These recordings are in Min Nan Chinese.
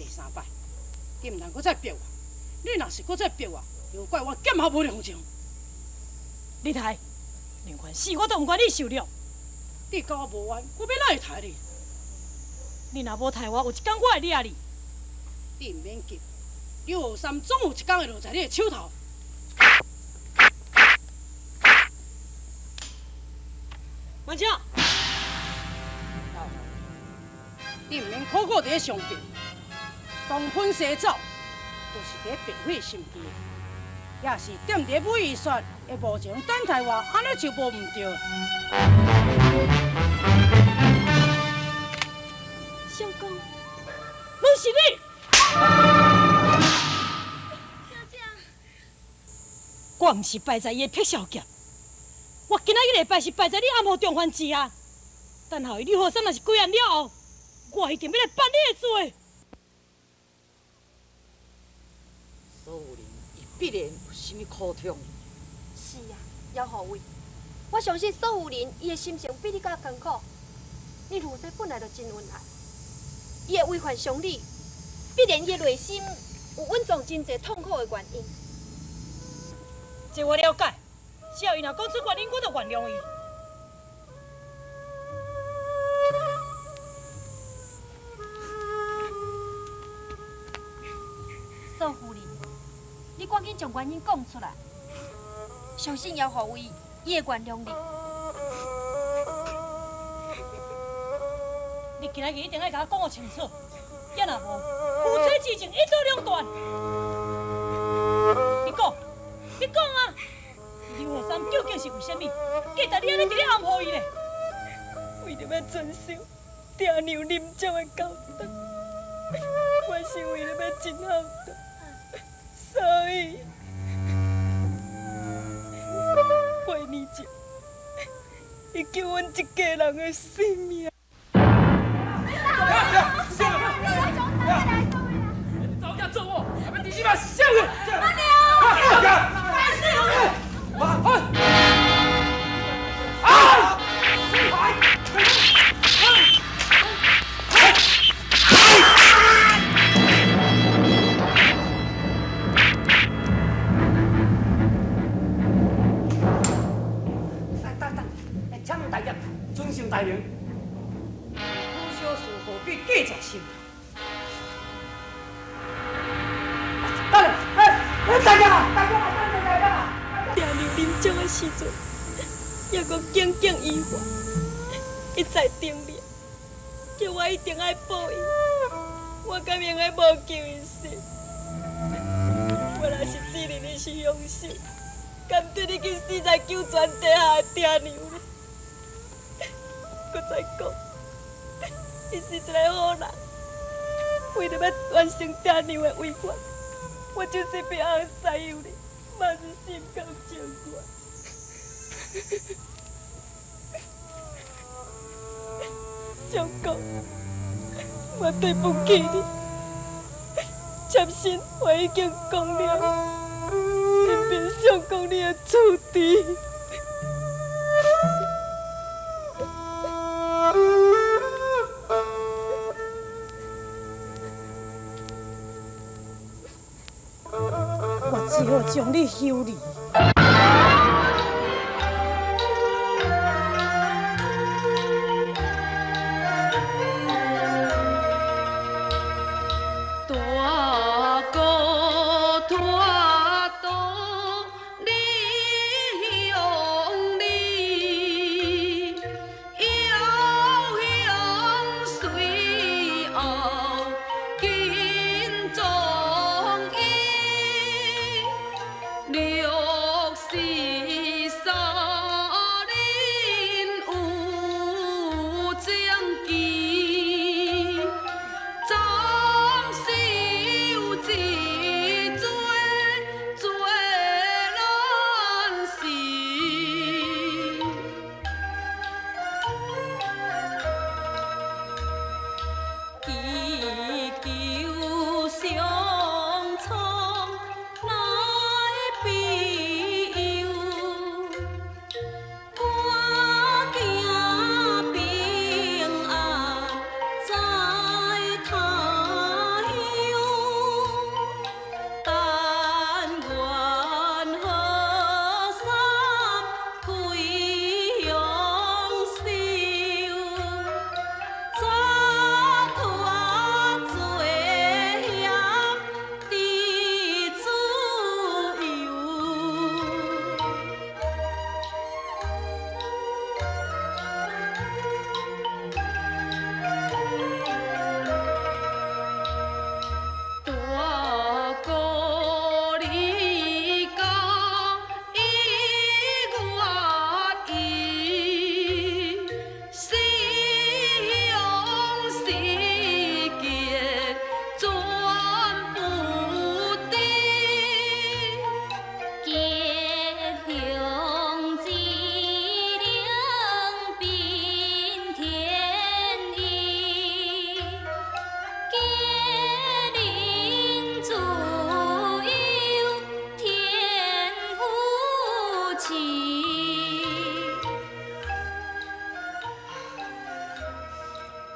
第三擺，你毋通閣再逼我。你若是閣再逼我，休怪我劍法無量情。你刣，寧願死我都毋願你受辱。你佮我無冤，我欲哪會刣你？你若無刣我，有一工我會掠你。你毋免急，劉雨珊總有一工會落在你的手頭。萬青，你毋免苦苦佇咧相辯，東奔西走，都是佇咧白費心機，也是踮佇咧武夷山會無情等待我，按呢就無毋對。相公，攏是你！小姐，我毋是敗在伊的碧霄劍，我今仔日的敗是敗在你暗號中犯之下。等候伊呂雨珊若是歸案了後，我一定欲來辦你的罪。蘇夫人，伊必然有啥物苦衷。是啊，姚護衛，我相信蘇夫人伊的心情比你閣艱苦。你呂婿本來就真恩愛，伊會違反常理，必然伊的內心有蘊藏真濟痛苦的原因。這我了解，只要伊若講出原因，我就原諒伊。蘇夫人，你趕緊將原因講出來，相信姚護衛伊會原諒你。你今仔日一定愛共我講予清楚，也若無，夫妻之情一刀兩斷。你講，你講啊！劉雨珊究竟是為啥物，記得你按呢佇咧暗號伊咧？為著欲遵守爹娘臨終的交代，我是為著欲盡孝道，所以8年前，伊救阮一家人的性命。請問大俠，尊姓大名？好小事何必計在心頭？等下，哎，大俠啊，大俠啊，等下，大俠啊！爹娘臨終的時陣，猶閣耿耿於懷，一再叮嚀，叫我一定愛報伊。我敢會用得無救伊死？我若是自認你是兇手，敢對你去死在九泉底下的爹娘咧？閣再講，伊是一个好人，為著欲完成爹娘的遺願，我就是變紅使用你，嘛是心甘情願。相公，我對不起你，妾身話已經講了，任憑相公你的處置。我只好將你休離。大哥拖刀，你用力，摇向随后金装衣，六三痴。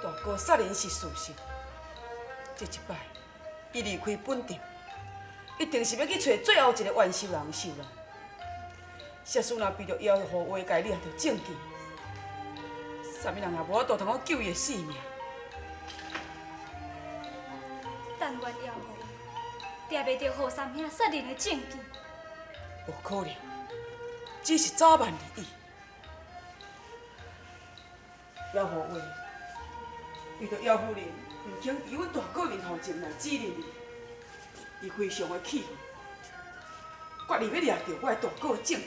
大哥杀人是事实，这一摆，伊离开本镇，一定是欲去揣最后一个冤仇人受难。设使若被著妖妇话共掠著证据，啥物人也无法度通好救伊的性命。但愿妖妇掠袂著何三兄杀人的证据。无可能，只是早晚而已。妖妇话，为著姚夫人毋肯伫阮大哥面头前来指认伊，伊非常的气愤，决意欲掠著我的大哥的证据。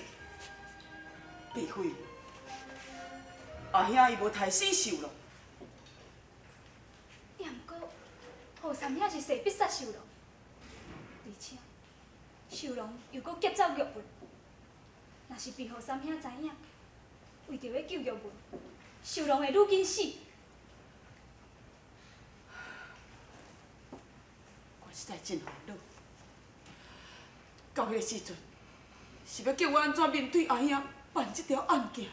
除非阿兄伊无刣死秀龙。也毋过，何三兄是势必杀秀龙，而且秀龙又阁劫走玉文，若是被何三兄知影，为著欲救玉文，秀龙会愈紧死。我实在真烦恼。到彼个时阵，是欲叫我按怎面对阿兄办这条案件？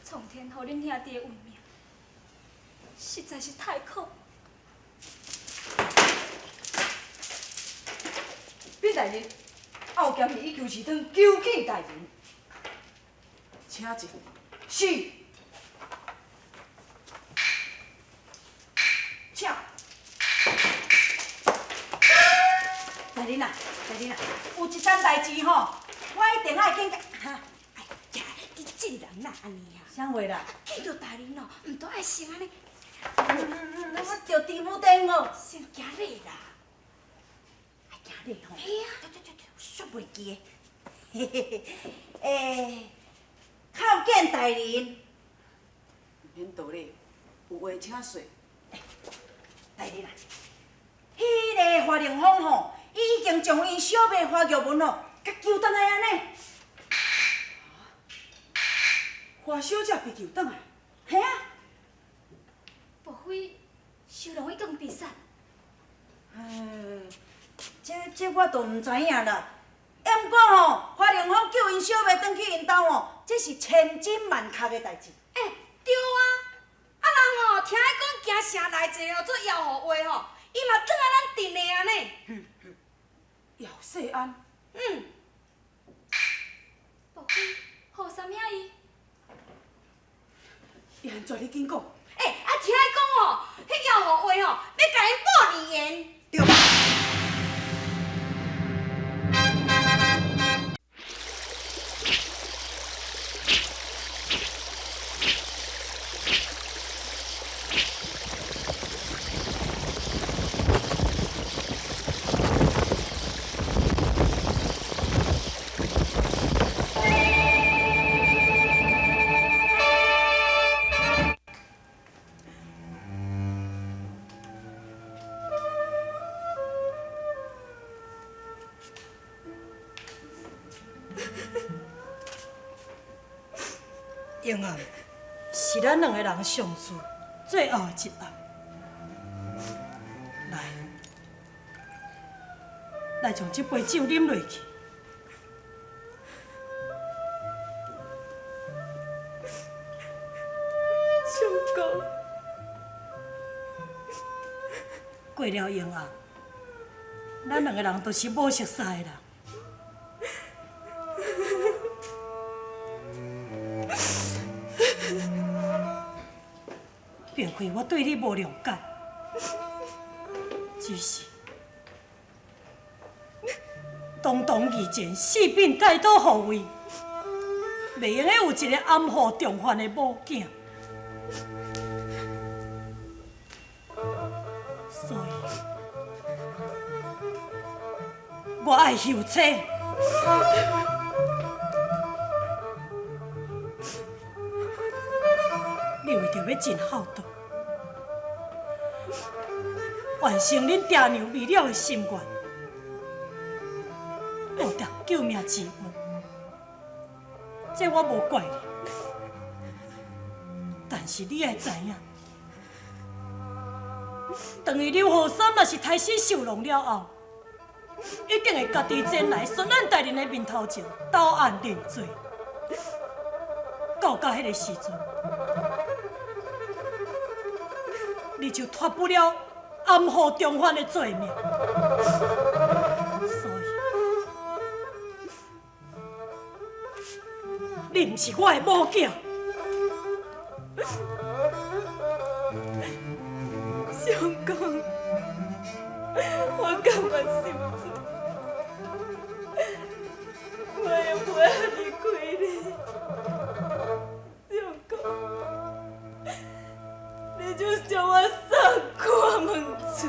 苍天予恁兄弟的运命，实在是太苦。禀大人，后剑已求是堂求见大人，请进。是。请。大人啊，大人啊，有一件代志吼，我一定爱紧甲。哈。哎呀，你这个人哪按呢啊？啥话啦？见著大人哦，毋都爱先按呢。我著猪母顶哦。先行礼啦。爱行礼吼。嘿啊。对对对对，煞袂记的。嘿嘿嘿，欸，叩见大人。毋免多礼，有话请说。大人啊，彼个华凌风吼，伊已经将𪜶小妹华玉文吼，共救转来啊呢。华小姐被救转来？嘿啊。莫非秀龙已经被杀？这我就毋知影啦。毋过吼，华凌风救𪜶小妹转去𪜶兜吼，这是千真万确的代志。欸，对啊，啊人吼听伊讲行城内一个号做妖妇话吼，伊嘛转来咱镇的啊呢。姚世安。嗯。莫非何三兄伊？伊按怎你紧讲？欸，啊听伊讲吼，彼妖妇话吼，欲共𪜶报离言。对。永暗是咱两个人相处最后的一暗。来，来将这杯酒啉落去。相公，过了永暗，咱两个人都是无熟似的人。并非我对你无谅解，只是堂堂义战，四品带刀护卫，袂用得有一个暗护重犯的某囝，所以我爱休妻。你为著欲尽孝道，完成恁爹娘未了的心愿，报答救命之恩，这我无怪你。但是你爱知影，当伊刘和三若是杀死秀龙了后，一定会家己前来孙安大人的面头前投案认罪。到甲彼个时阵，你就脱不了暗护重犯的罪名。所以，你毋是我的某囝。相公，我甘愿受罪，我也袂离开你。相公，你就将我送看门厝。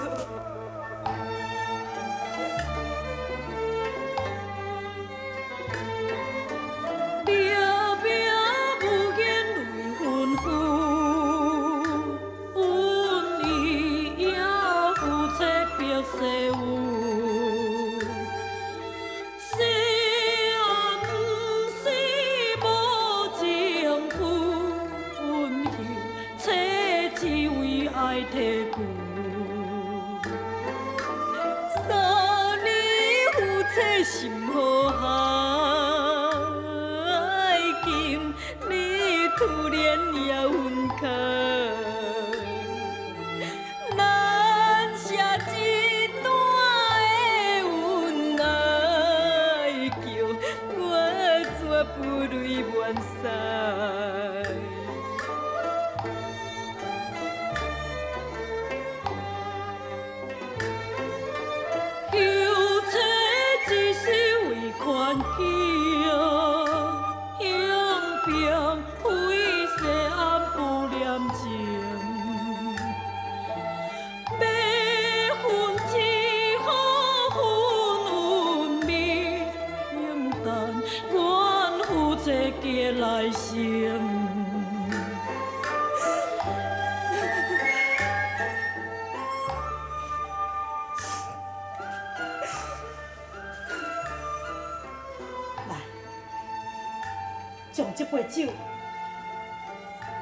将这杯酒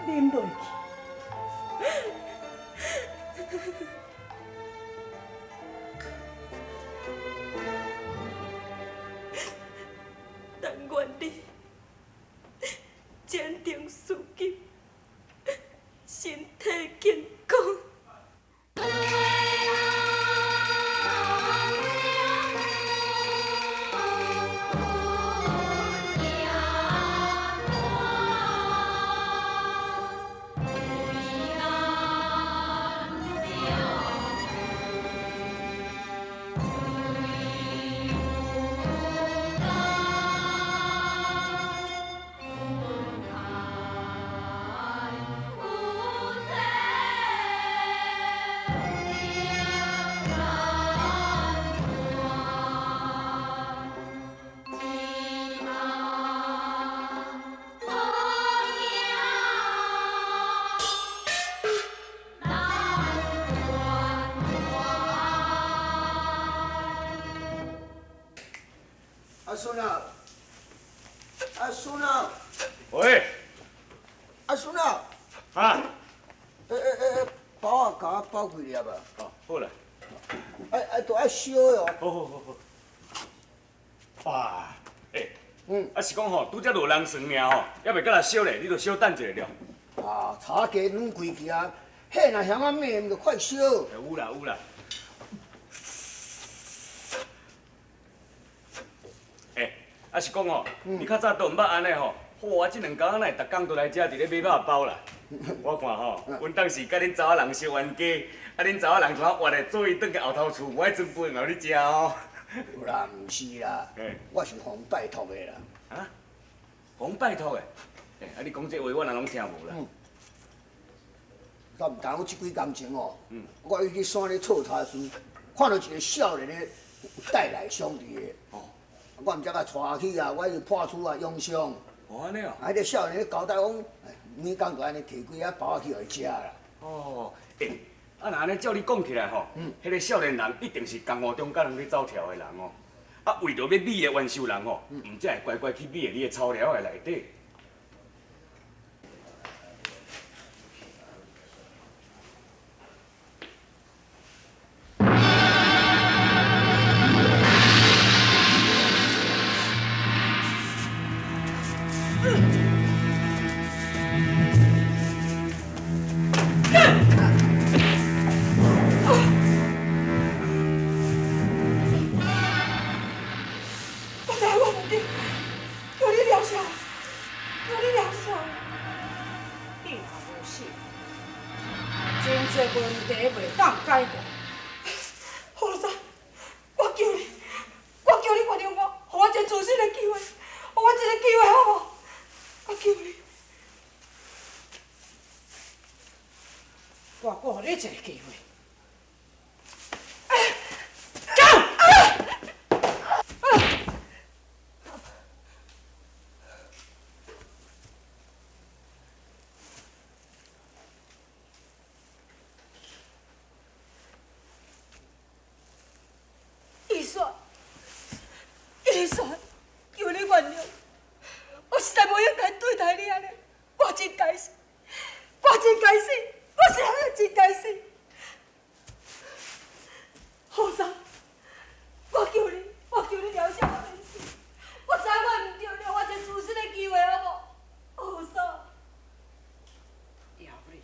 啉落去。但愿你前程似锦，身体健康。阿孙啊，阿孙啊，喂，阿孙啊，啊，包仔共我包几粒啊？哦，好啦。啊，都爱烧的哦。好好好好。哇，啊是讲吼，拄才落人床尔吼，犹未甲来烧咧，你就小等一下了。啊，炒鸡软规气啊，彼若嫌仔猛，就快烧。有啦有啦。啊是讲吼，你较早都毋捌按呢吼，我这两工哪会逐工都来遮伫咧买肉包啦？我看吼，阮当时佮恁查某人相冤家，啊恁查某人怎活咧做伊转去后头厝，无爱准备互你食哦。有啦，毋是啦，我是予拜托的啦。啊？予拜托的？啊你讲这话我哪拢听无啦？敢毋知我这几工前哦，我去山咧错头时，看到一个少年的带来伤伫的。我毋才共带去啊，我去破厝啊养伤。哦，按呢哦。啊，彼个少年交代讲，每工就按呢提几仔包仔去予伊食啦。哦，啊，若按呢照你讲起来吼，彼个少年人一定是江湖中佮人咧走跳的人哦。啊，为著欲美的冤仇人吼，毋才会乖乖去美的你的草寮的内底。予你一个機會。玉雪，玉雪，求你原諒，我實在無應該對待你按呢，我真該死，我真該死，我實在真該死。何生，我求你，我求你饒恕我免死，我知我毋對，予我一個自新的機會好無？何生，姚你，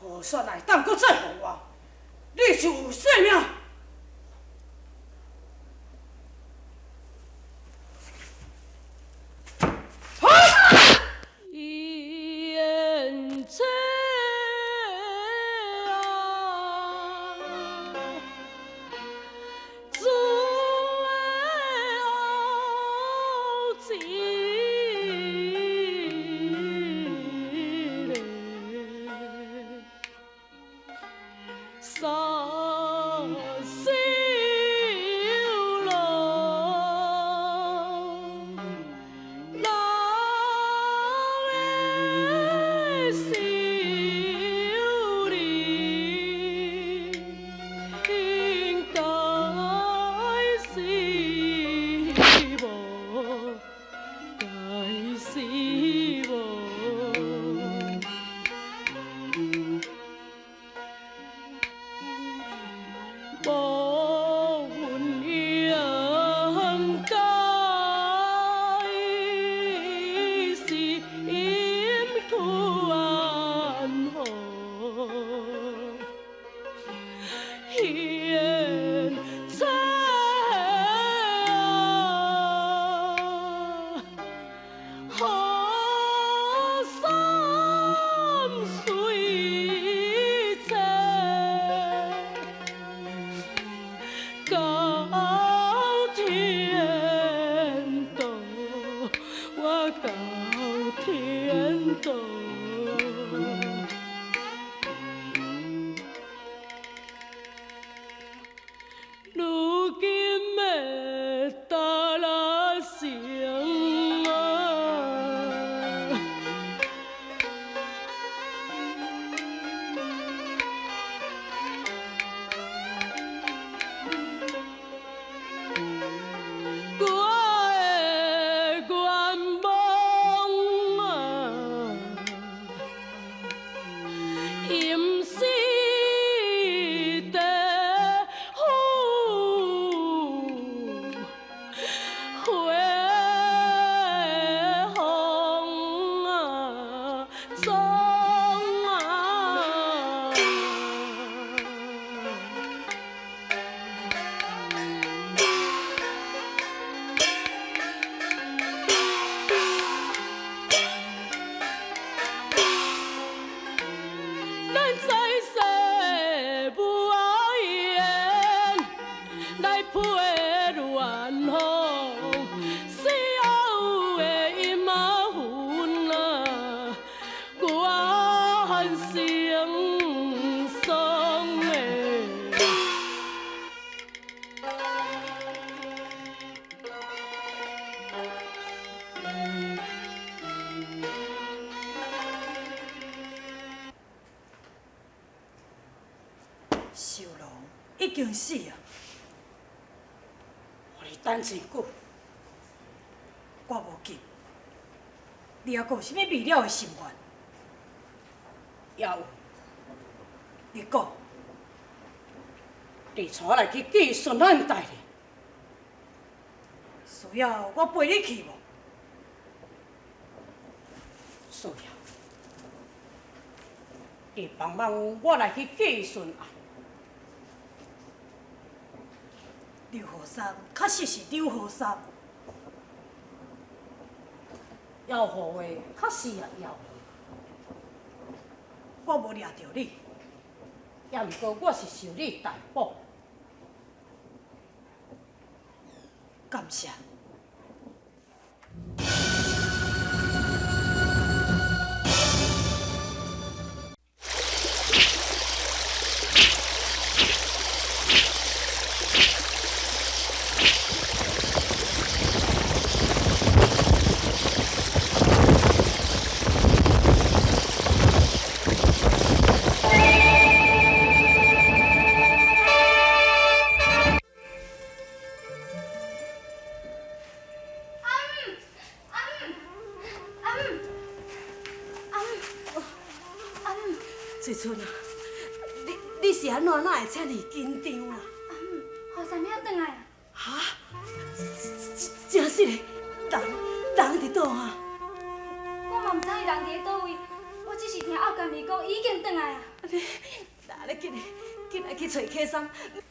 何雪若會當閣再予我，你就有性命。秀龍已經死啊！予你等真久，我無急。你猶閣有啥物未了的心願？也有。你講。你帶我來去見孫漢大人。需要我陪你去無？需要。你幫忙我來去見孫漢。劉和三確實是劉和三，姚和話確實也姚和。我無掠著你，也毋過我是受你大寶。感謝。春啊，你是按怎哪会遮尔紧张啊？阿姆，何三兄转来啊！哈？真实的，人伫佗啊？我嘛毋知伊人伫咧佗位，我只是听后干咪讲，伊已经转来啊。你，那你紧来，紧来去揣启三。你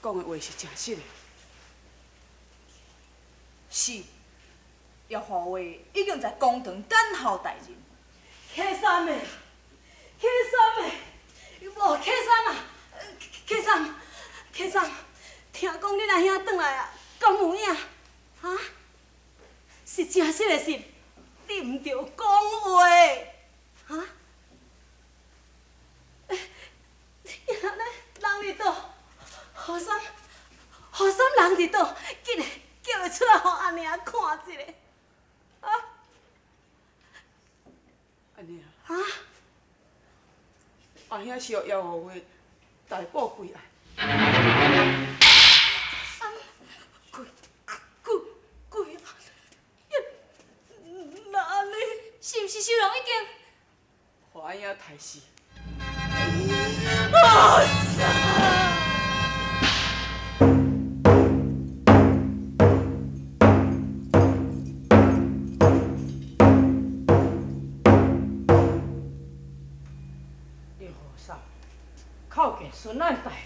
讲的话是真实的。是，叶华伟已经在公堂等候大人。启三的，启三的，无启三啊，启三，启三，听讲恁阿兄转来啊，敢有影？哈？是真实的是，你毋著讲话，哈？欸，人伫佗？何三，何三人伫佗？紧来！叫伊出来，予阿娘看一下。啊？阿娘。啊？阿兄是予姚华逮捕归案。啊！归案？哪里？是毋是秀龙已经？予阿兄刣死。啊！靠近孙仔大人，